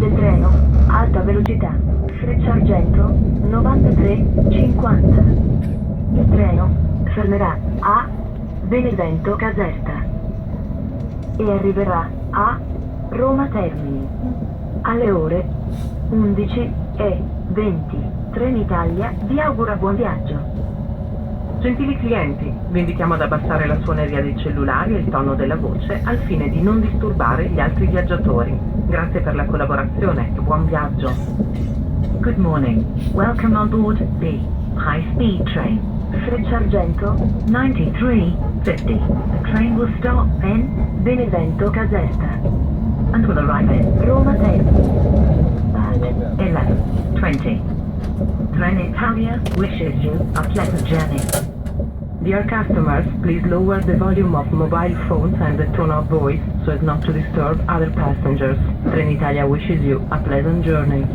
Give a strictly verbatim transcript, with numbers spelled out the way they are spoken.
del treno, alta velocità, Frecciargento, novantatré cinquanta. Il treno fermerà a Benevento Caserta e arriverà a Roma Termini alle ore undici e venti. Trenitalia vi augura buon viaggio. Gentili clienti, vi invitiamo ad abbassare la suoneria dei cellulari e il tono della voce al fine di non disturbare gli altri viaggiatori. Grazie per la collaborazione e buon viaggio. Good morning. Welcome on board the high-speed train Frecciargento ninety-three fifty. The train will stop in Benevento Caserta and will arrive in Roma Termini at eleven twenty. Trenitalia wishes you a pleasant journey. Dear customers, please lower the volume of mobile phones and the tone of voice so as not to disturb other passengers. Trenitalia wishes you a pleasant journey.